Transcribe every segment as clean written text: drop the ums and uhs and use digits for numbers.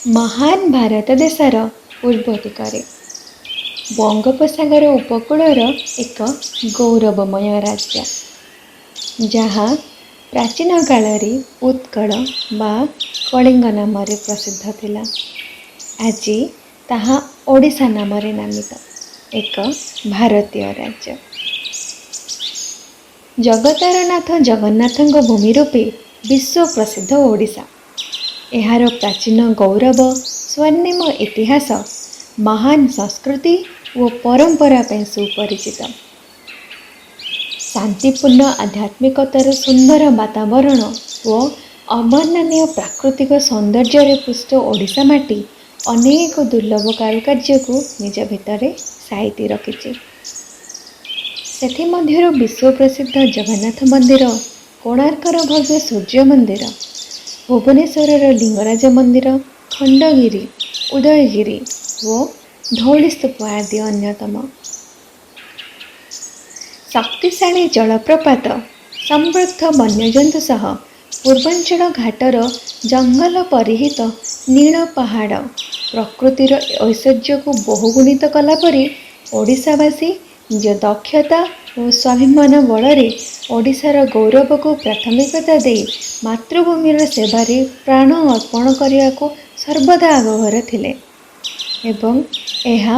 ମହାନ ଭାରତ ଦେଶର ପୂର୍ବ ଦିଗରେ ବଙ୍ଗୋପସାଗର ଉପକୂଳର ଏକ ଗୌରବମୟ ରାଜ୍ୟ, ଯାହା ପ୍ରାଚୀନ କାଳରେ ଉତ୍କଳ ବା କଳିଙ୍ଗ ନାମରେ ପ୍ରସିଦ୍ଧ ଥିଲା। ଆଜି ତାହା ଓଡ଼ିଶା ନାମରେ ନାମିତ ଏକ ଭାରତୀୟ ରାଜ୍ୟ। ଜଗତର ନାଥ ଜଗନ୍ନାଥଙ୍କ ଭୂମି ରୂପେ ବିଶ୍ୱ ପ୍ରସିଦ୍ଧ ଓଡ଼ିଶା। ଏହାର ପ୍ରାଚୀନ ଗୌରବ, ସ୍ୱର୍ଣ୍ଣିମ ଇତିହାସ, ମହାନ ସଂସ୍କୃତି ଓ ପରମ୍ପରା ପାଇଁ ସୁପରିଚିତ। ଶାନ୍ତିପୂର୍ଣ୍ଣ ଆଧ୍ୟାତ୍ମିକତାର ସୁନ୍ଦର ବାତାବରଣ ଓ ଅବର୍ଣ୍ଣନୀୟ ପ୍ରାକୃତିକ ସୌନ୍ଦର୍ଯ୍ୟରେ ପୁଷ୍ଟ ଓଡ଼ିଶା ମାଟି ଅନେକ ଦୁର୍ଲଭ କାରୁକାର୍ଯ୍ୟକୁ ନିଜ ଭିତରେ ସାଇତି ରଖିଛି। ସେଥିମଧ୍ୟରୁ ବିଶ୍ୱପ୍ରସିଦ୍ଧ ଜଗନ୍ନାଥ ମନ୍ଦିର, କୋଣାର୍କର ଭବ୍ୟ ସୂର୍ଯ୍ୟ ମନ୍ଦିର, ଭୁବନେଶ୍ୱରର ଲିଙ୍ଗରାଜ ମନ୍ଦିର, ଖଣ୍ଡଗିରି, ଉଦୟଗିରି ଓ ଧଉଳି ସ୍ତୂପ ଆଦି ଅନ୍ୟତମ। ଶକ୍ତିଶାଳୀ ଜଳପ୍ରପାତ, ସମୃଦ୍ଧ ବନ୍ୟଜନ୍ତୁ ସହ ପୂର୍ବାଞ୍ଚଳ ଘାଟର ଜଙ୍ଗଲ ପରିହିତ ନୀଳ ପାହାଡ଼ ପ୍ରକୃତିର ଐଶ୍ୱର୍ଯ୍ୟକୁ ବହୁଗୁଣିତ କଲାପରି ଓଡ଼ିଶାବାସୀ ନିଜ ଦକ୍ଷତା ଓ ସ୍ୱାଭିମାନ ବଳରେ ଓଡ଼ିଶାର ଗୌରବକୁ ପ୍ରାଥମିକତା ଦେଇ ମାତୃଭୂମିର ସେବାରେ ପ୍ରାଣ ଅର୍ପଣ କରିବାକୁ ସର୍ବଦା ଆଗଭର ଥିଲେ ଏବଂ ଏହା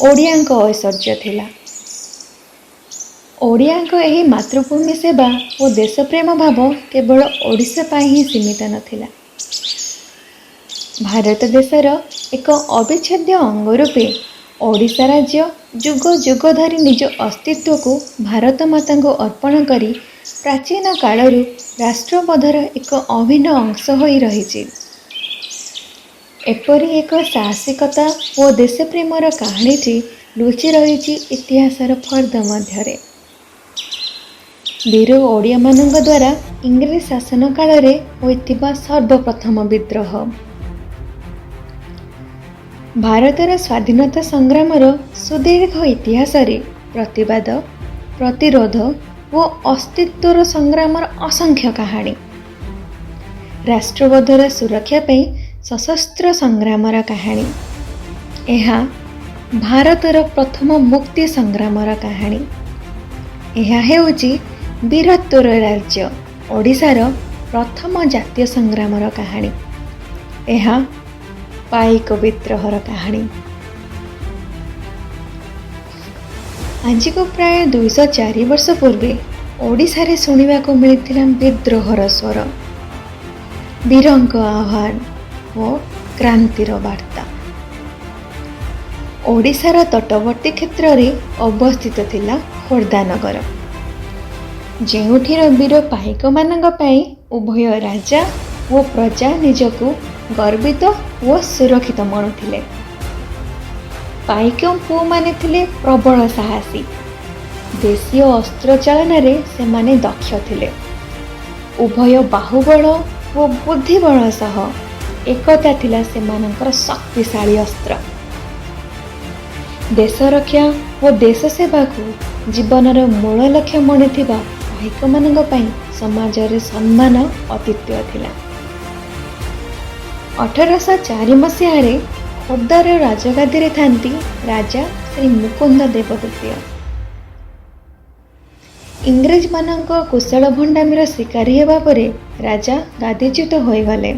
ଓଡ଼ିଆଙ୍କ ଐଶ୍ୱର୍ଯ୍ୟ ଥିଲା। ଓଡ଼ିଆଙ୍କ ଏହି ମାତୃଭୂମି ସେବା ଓ ଦେଶପ୍ରେମ ଭାବ କେବଳ ଓଡ଼ିଶା ପାଇଁ ହିଁ ସୀମିତ ନଥିଲା। ଭାରତ ଦେଶର ଏକ ଅବିଚ୍ଛେଦ୍ୟ ଅଙ୍ଗ ରୂପେ ଓଡ଼ିଶା ରାଜ୍ୟ ଯୁଗ ଯୁଗ ଧରି ନିଜ ଅସ୍ତିତ୍ୱକୁ ଭାରତ ମାତାଙ୍କୁ ଅର୍ପଣ କରି ପ୍ରାଚୀନ କାଳରୁ ରାଷ୍ଟ୍ରବୋଧର ଏକ ଅଭିନ୍ନ ଅଂଶ ହୋଇ ରହିଛି। ଏପରି ଏକ ସାହସିକତା ଓ ଦେଶପ୍ରେମର କାହାଣୀଟି ଲୁଚି ରହିଛି ଇତିହାସର ଫର୍ଦ୍ଦ ମଧ୍ୟରେ। ବୀର ଓଡ଼ିଆମାନଙ୍କ ଦ୍ୱାରା ଇଂରେଜ ଶାସନ କାଳରେ ହୋଇଥିବା ସର୍ବପ୍ରଥମ ବିଦ୍ରୋହ। ଭାରତର ସ୍ୱାଧୀନତା ସଂଗ୍ରାମର ସୁଦୀର୍ଘ ଇତିହାସରେ ପ୍ରତିବାଦ, ପ୍ରତିରୋଧ ଓ ଅସ୍ତିତ୍ୱର ସଂଗ୍ରାମର ଅସଂଖ୍ୟ କାହାଣୀ, ରାଷ୍ଟ୍ରବୋଧର ସୁରକ୍ଷା ପାଇଁ ସଶସ୍ତ୍ର ସଂଗ୍ରାମର କାହାଣୀ। ଏହା ଭାରତର ପ୍ରଥମ ମୁକ୍ତି ସଂଗ୍ରାମର କାହାଣୀ। ଏହା ହେଉଛି ବୀରତ୍ୱର ରାଜ୍ୟ ଓଡ଼ିଶାର ପ୍ରଥମ ଜାତୀୟ ସଂଗ୍ରାମର କାହାଣୀ। ଏହା ପାଇକ ବିଦ୍ରୋହର କାହାଣୀ। ଆଜିକୁ ପ୍ରାୟ 204 ବର୍ଷ ପୂର୍ବେ ଓଡ଼ିଶାରେ ଶୁଣିବାକୁ ମିଳିଥିଲା ବିଦ୍ରୋହର ସ୍ୱର, ବୀରଙ୍କ ଆହ୍ୱାନ ଓ କ୍ରାନ୍ତିର ବାର୍ତ୍ତା। ଓଡ଼ିଶାର ତଟବର୍ତ୍ତୀ କ୍ଷେତ୍ରରେ ଅବସ୍ଥିତ ଥିଲା ଖୋର୍ଦ୍ଧା ନଗର, ଯେଉଁଠିର ବୀର ପାଇକମାନଙ୍କ ପାଇଁ ଉଭୟ ରାଜା ଓ ପ୍ରଜା ନିଜକୁ ଗର୍ବିତ ଓ ସୁରକ୍ଷିତ ମଣୁଥିଲେ। ପାଇକ ପୁଅମାନେ ଥିଲେ ପ୍ରବଳ ସାହସୀ। ଦେଶୀୟ ଅସ୍ତ୍ର ଚାଳନାରେ ସେମାନେ ଦକ୍ଷ ଥିଲେ। ଉଭୟ ବାହୁବଳ ଓ ବୁଦ୍ଧିବଳ ସହ ଏକତା ଥିଲା ସେମାନଙ୍କର ଶକ୍ତିଶାଳୀ ଅସ୍ତ୍ର। ଦେଶ ରକ୍ଷା ଓ ଦେଶ ସେବାକୁ ଜୀବନର ମୂଳ ଲକ୍ଷ୍ୟ ମଣିଥିବା ପାଇକମାନଙ୍କ ପାଇଁ ସମାଜରେ ସମ୍ମାନ ଅଦ୍ୱିତୀୟ ଥିଲା। 1804 ମସିହାରେ ଖୋର୍ଦ୍ଧାର ରାଜଗାଦିରେ ଥାନ୍ତି ରାଜା ଶ୍ରୀ ମୁକୁନ୍ଦ ଦେବ ଦ୍ୱିତୀୟ। ଇଂରେଜମାନଙ୍କ କୁଶଳ ଭଣ୍ଡାମିର ଶିକାରୀ ହେବା ପରେ ରାଜା ଗାଦିଚ୍ୟୁତ ହୋଇଗଲେ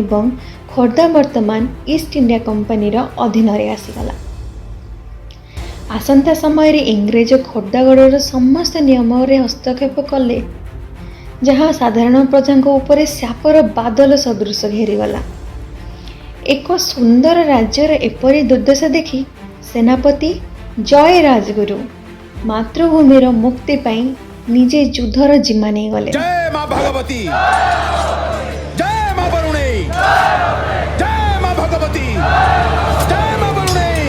ଏବଂ ଖୋର୍ଦ୍ଧା ବର୍ତ୍ତମାନ ଇଷ୍ଟ ଇଣ୍ଡିଆ କମ୍ପାନୀର ଅଧୀନରେ ଆସିଗଲା। ଆସନ୍ତା ସମୟରେ ଇଂରେଜ ଖୋର୍ଦ୍ଧାଗଡ଼ର ସମସ୍ତ ନିୟମରେ ହସ୍ତକ୍ଷେପ କଲେ, ଯାହା ସାଧାରଣ ପ୍ରଜାଙ୍କ ଉପରେ ଶାପର ବାଦଲ ସଦୃଶ ଘେରିଗଲା। ଏକ ସୁନ୍ଦର ରାଜ୍ୟର ଏପରି ଦୁର୍ଦ୍ଦଶା ଦେଖି ସେନାପତି ଜୟ ରାଜଗୁରୁ ମାତୃଭୂମିର ମୁକ୍ତି ପାଇଁ ନିଜେ ଯୁଦ୍ଧର ଜିମା ନେଇଗଲେ। ଜୟ ମା ଭଗବତୀ, ଜୟ ମା ବରୁଣେଇ, ଜୟ ମା ଭଗବତୀ, ଜୟ ମା ବରୁଣେଇ,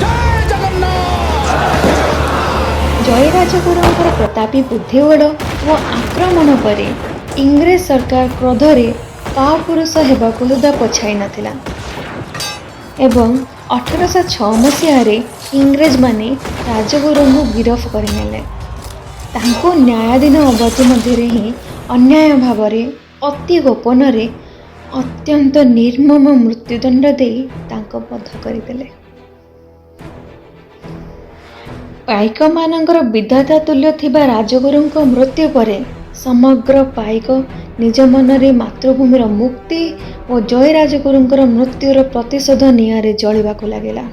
ଜୟ ଜଗନ୍ନାଥ। ଜୟ ରାଜଗୁରୁଙ୍କର ପ୍ରତାପୀ ବୁଦ୍ଧିବଳ ଓ ଆକ୍ରମଣ ପରେ ଇଂରେଜ ସରକାର କ୍ରୋଧରେ କାପୁରୁଷ ହେବାକୁ ସୁଦ୍ଧା ପଛାଇ ନଥିଲା ଏବଂ 1806 ମସିହାରେ ଇଂରେଜମାନେ ରାଜଗୁରୁଙ୍କୁ ଗିରଫ କରିନେଲେ। ତାଙ୍କୁ ନ୍ୟାୟାଧୀନ ଅବଧି ମଧ୍ୟରେ ହିଁ ଅନ୍ୟାୟ ଭାବରେ ଅତି ଗୋପନରେ ଅତ୍ୟନ୍ତ ନିର୍ମମ ମୃତ୍ୟୁଦଣ୍ଡ ଦେଇ ତାଙ୍କ ବଧ କରିଦେଲେ। ପାଇକମାନଙ୍କର ବିଧାତା ତୁଲ୍ୟ ଥିବା ରାଜଗୁରୁଙ୍କ ମୃତ୍ୟୁ ପରେ ସମଗ୍ର ପାଇକ ନିଜ ମନରେ ମାତୃଭୂମିର ମୁକ୍ତି ଓ ଜୟୀ ରାଜଗୁରୁଙ୍କର ମୃତ୍ୟୁର ପ୍ରତିଶୋଧ ନିଆଁରେ ଜଳିବାକୁ ଲାଗିଲା।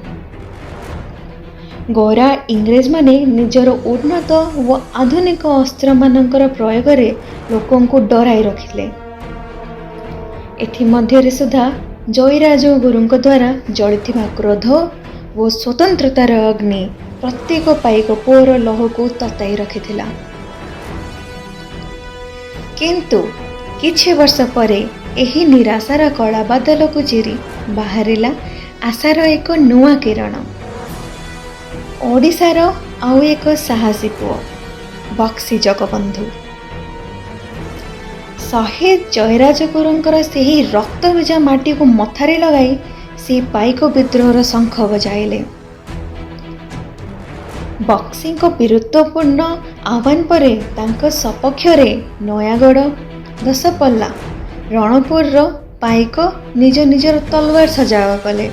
ଗୋରା ଇଂରେଜମାନେ ନିଜର ଉନ୍ନତ ଓ ଆଧୁନିକ ଅସ୍ତ୍ରମାନଙ୍କର ପ୍ରୟୋଗରେ ଲୋକଙ୍କୁ ଡରାଇ ରଖିଲେ। ଏଥିମଧ୍ୟରେ ସୁଦ୍ଧା ଜୟୀ ରାଜଗୁରୁଙ୍କ ଦ୍ୱାରା ଜଳିଥିବା କ୍ରୋଧ ଓ ସ୍ୱତନ୍ତ୍ରତାର ଅଗ୍ନି ପ୍ରତ୍ୟେକ ପାଇକ ପୁଅର ଲହୁକୁ ତତାଇ ରଖିଥିଲା। କିନ୍ତୁ କିଛି ବର୍ଷ ପରେ ଏହି ନିରାଶାର କଳା ବାଦଲକୁ ଚିରି ବାହାରିଲା ଆଶାର ଏକ ନୂଆ କିରଣ। ଓଡ଼ିଶାର ଆଉ ଏକ ସାହସୀ ପୁଅ ବକ୍ସି ଜଗବନ୍ଧୁ। ଶହୀଦ ଜୟରାଜଗୁରୁଙ୍କର ସେହି ରକ୍ତଭିଜା ମାଟିକୁ ମଥାରେ ଲଗାଇ ସେ ପାଇକ ବିଦ୍ରୋହର ଶଙ୍ଖ ବଜାଇଲେ। ବକ୍ସିଙ୍କ ବୀରତ୍ୱପୂର୍ଣ୍ଣ ଆହ୍ୱାନ ପରେ ତାଙ୍କ ସପକ୍ଷରେ ନୟାଗଡ଼, ଦଶପଲ୍ଲା, ରଣପୁରର ପାଇକ ନିଜ ନିଜର ତଲୱାର ସଜାଗ କଲେ।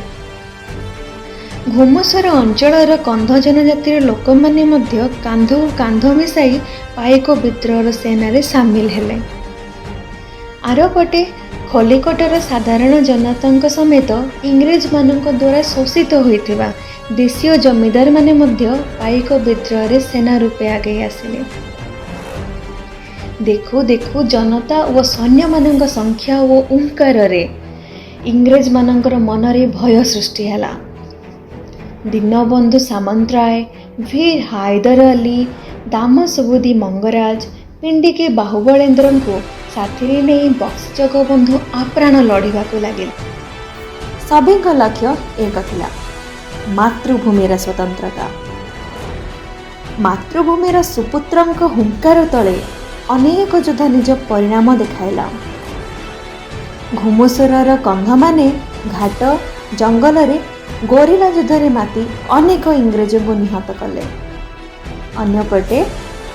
ଘୁମୁସର ଅଞ୍ଚଳର କନ୍ଧ ଜନଜାତିର ଲୋକମାନେ ମଧ୍ୟ କାନ୍ଧକୁ କାନ୍ଧ ମିଶାଇ ପାଇକ ବିଦ୍ରୋହର ସେନାରେ ସାମିଲ ହେଲେ। ଆରପଟେ ଖଲିକୋଟର ସାଧାରଣ ଜନତାଙ୍କ ସମେତ ଇଂରେଜମାନଙ୍କ ଦ୍ୱାରା ଶୋଷିତ ହୋଇଥିବା ଦେଶୀୟ ଜମିଦାରମାନେ ମଧ୍ୟ ପାଇକ ବିଦ୍ରୋହରେ ସେନା ରୂପେ ଆଗେଇ ଆସିଲେ। ଦେଖୁ ଦେଖୁ ଜନତା ଓ ସୈନ୍ୟମାନଙ୍କ ସଂଖ୍ୟା ଓ ହୁଙ୍କାରରେ ଇଂରେଜମାନଙ୍କର ମନରେ ଭୟ ସୃଷ୍ଟି ହେଲା। ଦୀନବନ୍ଧୁ ସାମନ୍ତରାୟ, ଭୀର ହାଇଦର ଅଲି, ଦାମ ସୁବୁଧି ମଙ୍ଗରାଜ, ପିଣ୍ଡିକି ବାହୁବଳେନ୍ଦ୍ରଙ୍କୁ ସାଥିରେ ନେଇ ବକ୍ସି ଜଗବନ୍ଧୁ ଆପ୍ରାଣ ଲଢ଼ିବାକୁ ଲାଗିଲେ। ସଭିଙ୍କ ଲକ୍ଷ୍ୟ ଏକ ଥିଲା, ମାତୃଭୂମିର ସ୍ୱତନ୍ତ୍ରତା। ମାତୃଭୂମିର ସୁପୁତ୍ରଙ୍କ ହୁଙ୍କାର ତଳେ ଅନେକ ଯୋଦ୍ଧା ନିଜ ପରିଣାମ ଦେଖାଇଲା। ଘୁମୁସରର କନ୍ଧମାନେ ଘାଟ ଜଙ୍ଗଲରେ ଗୋରିଲା ଯୁଦ୍ଧରେ ମାତି ଅନେକ ଇଂରେଜଙ୍କୁ ନିହତ କଲେ। ଅନ୍ୟପଟେ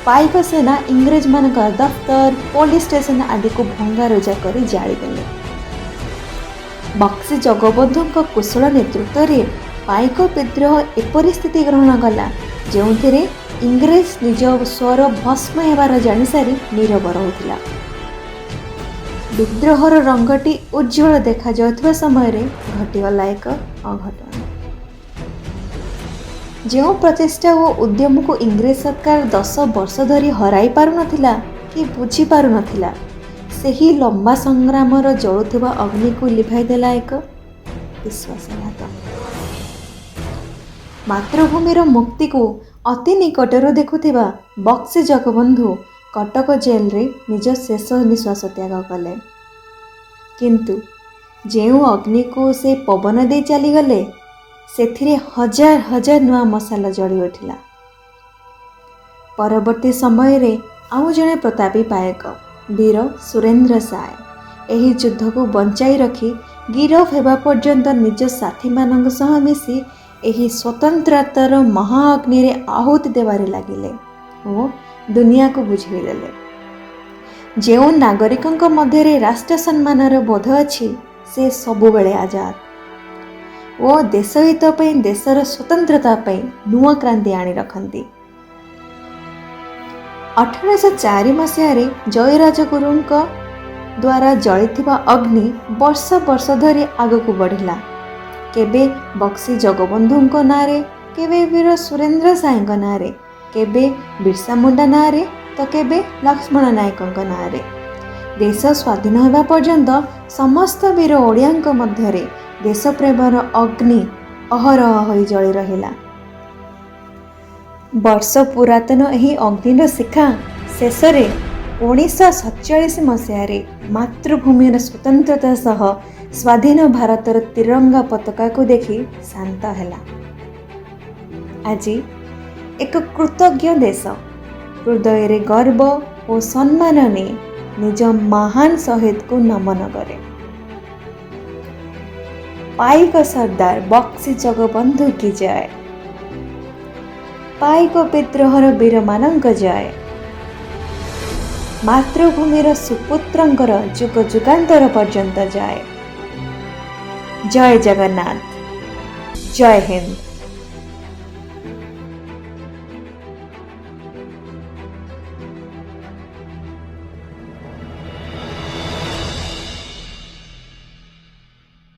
ପାଇକ ସେନା ଇଂରେଜମାନଙ୍କର ଦଫତର, ପୋଲିସ ଷ୍ଟେସନ ଆଦିକୁ ଭଙ୍ଗାରୁଜା କରି ଜାଳିଦେଲେ। ବକ୍ସି ଜଗବନ୍ଧୁଙ୍କ କୁଶଳ ନେତୃତ୍ୱରେ ପାଇକ ବିଦ୍ରୋହ ଏପରି ସ୍ଥିତି ଗ୍ରହଣ କଲା, ଯେଉଁଥିରେ ଇଂରେଜ ନିଜ ସ୍ୱର ଭସ୍ମ ହେବାର ଜାଣିସାରି ନୀରବ ରହୁଥିଲା। ବିଦ୍ରୋହର ରଙ୍ଗଟି ଉଜ୍ଜ୍ୱଳ ଦେଖାଯାଉଥିବା ସମୟରେ ଘଟିଗଲା ଏକ ଅଘଟଣ। ଯେଉଁ ପ୍ରଚେଷ୍ଟା ଓ ଉଦ୍ୟମକୁ ଇଂରେଜ ସରକାର 10 ବର୍ଷ ଧରି ହରାଇ ପାରୁନଥିଲା କି ବୁଝିପାରୁନଥିଲା, ସେହି ଲମ୍ବା ସଂଗ୍ରାମର ଜଳୁଥିବା ଅଗ୍ନିକୁ ଲିଭାଇ ଦେଲା ଏକ ବିଶ୍ୱାସଘାତ। ମାତୃଭୂମିର ମୁକ୍ତିକୁ ଅତି ନିକଟରୁ ଦେଖୁଥିବା ବକ୍ସି ଜଗବନ୍ଧୁ କଟକ ଜେଲରେ ନିଜ ଶେଷ ନିଶ୍ୱାସ ତ୍ୟାଗ କଲେ। କିନ୍ତୁ ଯେଉଁ ଅଗ୍ନିକୁ ସେ ପବନ ଦେଇ ଚାଲିଗଲେ, ସେଥିରେ ହଜାର ହଜାର ନୂଆ ମଶାଲ ଜଳି ଉଠିଲା। ପରବର୍ତ୍ତୀ ସମୟରେ ଆଉ ଜଣେ ପ୍ରତାପୀ ପାୟକ ବୀର ସୁରେନ୍ଦ୍ର ସାଏ ଏହି ଯୁଦ୍ଧକୁ ବଞ୍ଚାଇ ରଖି ଗିରଫ ହେବା ପର୍ଯ୍ୟନ୍ତ ନିଜ ସାଥୀମାନଙ୍କ ସହ ମିଶି ଏହି ସ୍ୱତନ୍ତ୍ରତାର ମହାଅଗ୍ନିରେ ଆହୁତି ଦେବାରେ ଲାଗିଲେ ଓ ଦୁନିଆକୁ ବୁଝେଇଦେଲେ, ଯେଉଁ ନାଗରିକଙ୍କ ମଧ୍ୟରେ ରାଷ୍ଟ୍ର ସମ୍ମାନର ବୋଧ ଅଛି, ସେ ସବୁବେଳେ ଆଜାଦ ଓ ଦେଶହିତ ପାଇଁ, ଦେଶର ସ୍ୱତନ୍ତ୍ରତା ପାଇଁ ନୂଆ କ୍ରାନ୍ତି ଆଣି ରଖନ୍ତି। 1804 ମସିହାରେ ଜୟରାଜଗୁରୁଙ୍କ ଦ୍ୱାରା ଜଳିଥିବା ଅଗ୍ନି ବର୍ଷ ବର୍ଷ ଧରି ଆଗକୁ ବଢ଼ିଲା। କେବେ ବକ୍ସି ଜଗବନ୍ଧୁଙ୍କ ନାଁରେ, କେବେ ବୀର ସୁରେନ୍ଦ୍ର ସାଏଙ୍କ ନାଁରେ, କେବେ ବିର୍ସା ମୁଣ୍ଡା ନାଁରେ ତ କେବେ ଲକ୍ଷ୍ମଣ ନାୟକଙ୍କ ନାଁରେ, ଦେଶ ସ୍ୱାଧୀନ ହେବା ପର୍ଯ୍ୟନ୍ତ ସମସ୍ତ ବୀର ଓଡ଼ିଆଙ୍କ ମଧ୍ୟରେ ଦେଶପ୍ରେମର ଅଗ୍ନି ଅହରହ ହୋଇ ଜଳି ରହିଲା। ବର୍ଷ ପୁରାତନ ଏହି ଅଗ୍ନିର ଶିଖା ଶେଷରେ 1947 ମସିହାରେ ମାତୃଭୂମିର ସ୍ୱତନ୍ତ୍ରତା ସହ ସ୍ୱାଧୀନ ଭାରତର ତିରଙ୍ଗା ପତାକାକୁ ଦେଖି ଶାନ୍ତ ହେଲା। ଆଜି ଏକ କୃତଜ୍ଞ ଦେଶ ହୃଦୟରେ ଗର୍ବ ଓ ସମ୍ମାନ ନେଇ ନିଜ ମହାନ ଶହୀଦକୁ ନମନ କରେ। ପାଇକ ସର୍ଦ୍ଦାର ବକ୍ସି ଜଗବନ୍ଧୁ କି ଜୟ! ପାଇକ ବିଦ୍ରୋହର ବୀରମାନଙ୍କ ଜୟ! ମାତୃଭୂମିର ସୁପୁତ୍ରଙ୍କର ଯୁଗ ଯୁଗାନ୍ତର ପର୍ଯ୍ୟନ୍ତ ଯାଏ। ଜୟ ଜଗନ୍ନାଥ, ଜୟ ହିନ୍ଦ।